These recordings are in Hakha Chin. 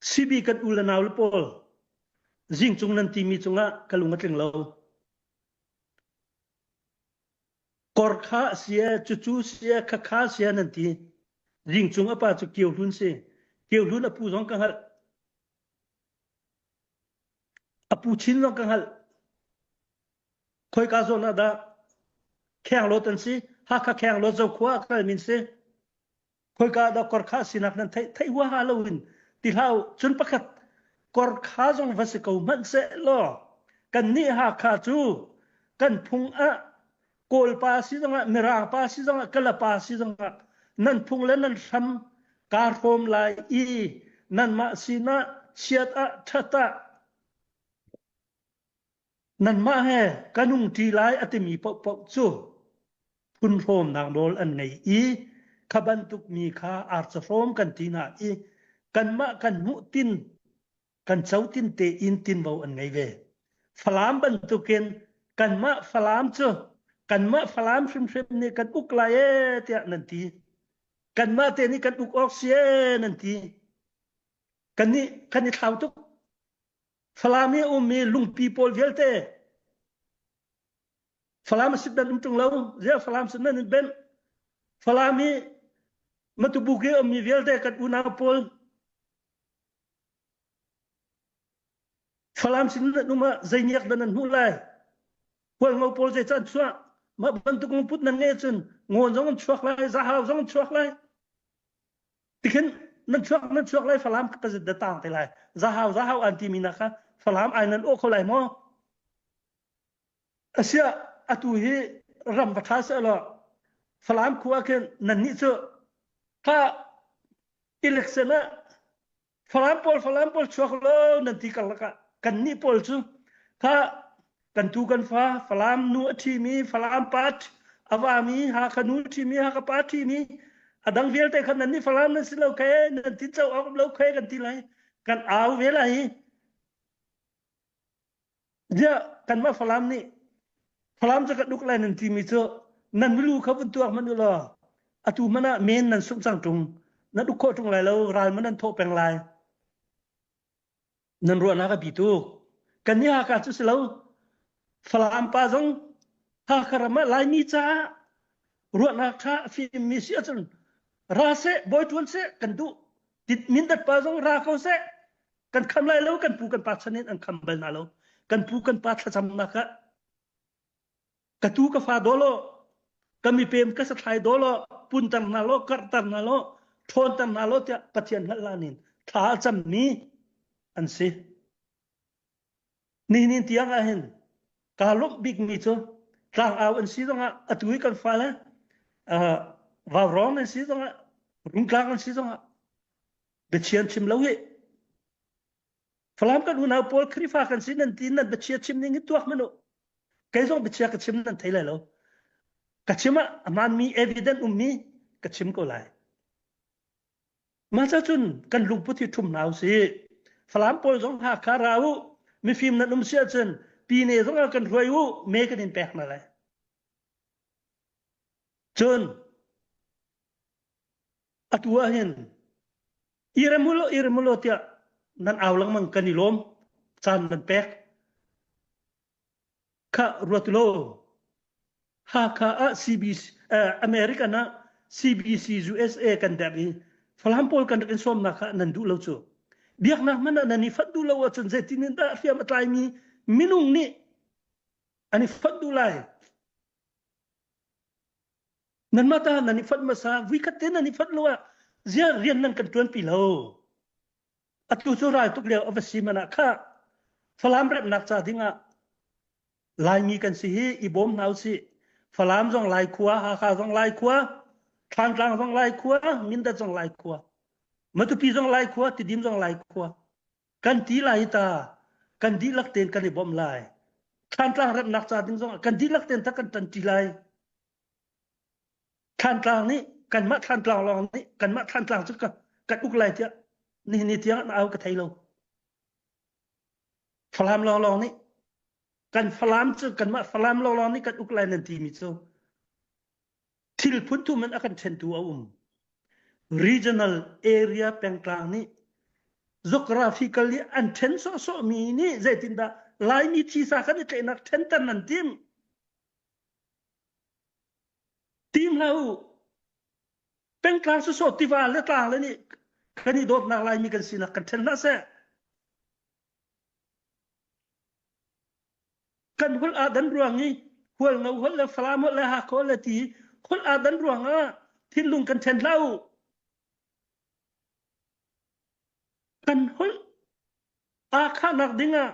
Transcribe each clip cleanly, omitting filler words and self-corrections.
CB kan u le nau le pawl zingcung nan timi cungah ka lung a tling lo. Kor kha a si e, cucu si e, khakha si e nan ti. Zingcung a pa cu Kio Hlun si. Kio Hlun a pu zong ka hngalh. A pu chin zong ka hngalh. Khoika zawn ah dah Khenglawt an si? Hakha Khenglawt Zokhua a kalmi an si. Khoika ah dah korkha sinak nan theih theih huaha loin ti hlah u. Cun pakhat korkha zong va si ko hmanh seh law kannih Hakha cu kan phung ah Kawlpa si zongah Mirang pa si zongah Kalapa si zongah nan phung le nan hram kaa hrawm lai i nanmah sinah chiat ah ṭhat ah Nanmah he ka nungṭi lai a timi paohpaoh cu phunhrawmnak nawl an ngei i kha bantuk mi kha arcahrawm kan ti hna i kanmah kan hmuh tin kan co tin tein tinvo an ngei ve. Falam bantukin kanmah Falam cu kanmah Falam hrimhrim nih kan uk lai ee tiah nan ti. Kanmah te nih kan uk awk si ee nan ti. Kannih kan i thlau tuk. Falam i a ummi lungpi pawl vialte Falam a sit nan um ṭung lo ziah Falam sin nan in benh Falam i Matubuk i ummi vialte kan unau pawl Falam sin nan um ah zeiniak dah nan hmuh lai Hualngo pawl zei can chuah mah bantuk lungput nan ngei cun ngawn zong an chuak lai zahau zong an chuak lai Tikhin nan chuak nan chuak lai Falam ka zit da tang te lai. Zahau zahau an timi na kha Falam ai nan awh kho lai maw? Asia atu hi ram va tha se law Falam khua khin nan nih cu kha election ah Falam pawl Falam pawl chuak lo nan ti karlak ah kan nih pawl cu kha kan tu kan fa Falam nu a ṭhimi Falam pa a vami Hakha nu ṭhimi Hakha pa ṭhimi a dang vialte kha nan nih Falam nan si lo khe nan tin co awk lo khe kan ti lai kan au ve lai Ziah kanmah Falam nih Falam cu kan uk lai nan timi cu nan milu kha vun tuak hmanh u law atu hmanh ah men nan sungh cang ṭung nan uk khawh ṭung lai lo ral man nan thawh peng lai nan ruahnak a bi tuk kan nih Hakha cu si lo Falam pa zong Hakha ram ah Laimi caah ruahnak ṭha a fimmi si ahcun ra seh bawi ṭuan seh kan duh Mindat pa zong ra ko seh kan kham lai lo kan pu kan pa chan in an kham bal hna lo kan pu kan pa thlacamnak ah ka tu ka fa dolo ka mipem ka sathlai dolo punter hna lo karhter hna lo ṭhawnter hna lo tiah Pathian hngalh lan in thla a cammi an si nihin tiang ah hin kaa lawmh bikmi cu tlangau an si zongah atu i kan fale vaurawng an si zongah rungtlang an si zongah biachian chim lo hi Falam kan unau pawl Khrihfa kan si nan ti nan biachia chim ning hi tuak manu kei zong biachia ka chim nan thei lai lo ka chim ah a hmaanmi evidence ummi ka chim ko lai mah ca cun kan lungput hi ṭhum hna usih Falam pawl zong Hakha ra u mifim nan um si ahcun pine zong ah kan hruai u me kan in pek hna lai cun atu ah hin i rem u law i rem u law tiah nan au lengmang kan i lawm caan nan pek kha ruat law Hakha ah CBC eh, American ah CBC USA kan derh i Falam pawl kan rak in sawmnak kha nan duh lo cu biaknak hmanh ah nan i fat duh lo ahcun zeitin in dah hriam a tlaimi minung nih an i fat duh lai Nanmah ta nan i fonh hmasa vuikhat te nan i fonh lo ah ziah rian nan kan ṭuanpi lo. Atu cu ral tuk lio a va si man ah kha Falam remnak ca ding ah Laimi kan si hi i bawm hna usih. Falam zong Lai khua, Hakha zong Lai khua, Thlantlang zong Lai khua, Mindat zong Lai khua, Matupi zong Lai khua, Tidim zong Lai khua. Kan ti lai ta kan dihlak tein kan i bawmh lai. Thlantlang remnak ca ding zong ah kan dihlak tein ta kan ṭanṭi lai. Thlantlang nih kanmah Thlantlang lawng nih kanmah Thlantlang cu kan uk lai tiah nihin ni tiang an au ka thei lo. Falam lawnglawng nih kan Falam cu kanmah Falam lawnglawng nih kan uk lai nan timi cu thil phun thum in a kan ṭhentu a um. Regional area pengtlang nih. Geographical i an ṭhen sawhsawhmi nih zeitindah Laimi thisa kan i tlaihnak ṭhenter nan timh? Tim hlah u. Pengtlang sawsawh tiva le tlang le nih kan i dawtnak Laimi kan sinak kan ṭhen hlah seh. Kan holh aa dan ruang i Hualngo holh le Falam holh le Hakha holh le ti holh aa dan ruang ah thinlung kan ṭhen hlah u. Kan holh aa khahnak ding ah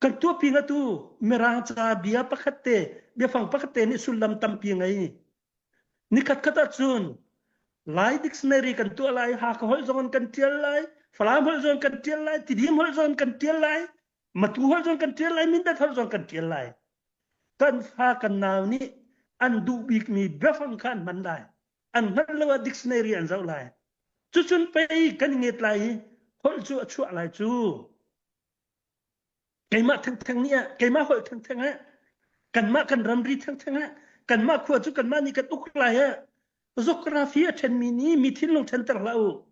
kan tuahpi ngatu Mirang ca bia pakhat te biafang pakhat te nih sullam tampi ngei. Nikhat khat ahcun Lai dictionary kan tuah lai, Hakha holh zong in kan ṭial lai, Falam holh zong kan ṭial lai, Tidim holh zong kan ṭial lai, Matu holh zong kan ṭial lai, Mindat holh zong kan ṭial lai. Kan fa kan nau nih an duh bikmi biafang kha an hman lai. An hngalh lo ah dictionary an zoh lai. Cucun pei kan i nget lai i holh cu a chuah lai cu. Keimah thengtheng nih ah, keimah holh thengtheng ah, kanmah kan ramri thengtheng ah, kanmah khua cu kanmah nih kan uk lai ah, geography a ṭhenmi nih mi thinlung ṭhenter hlah u.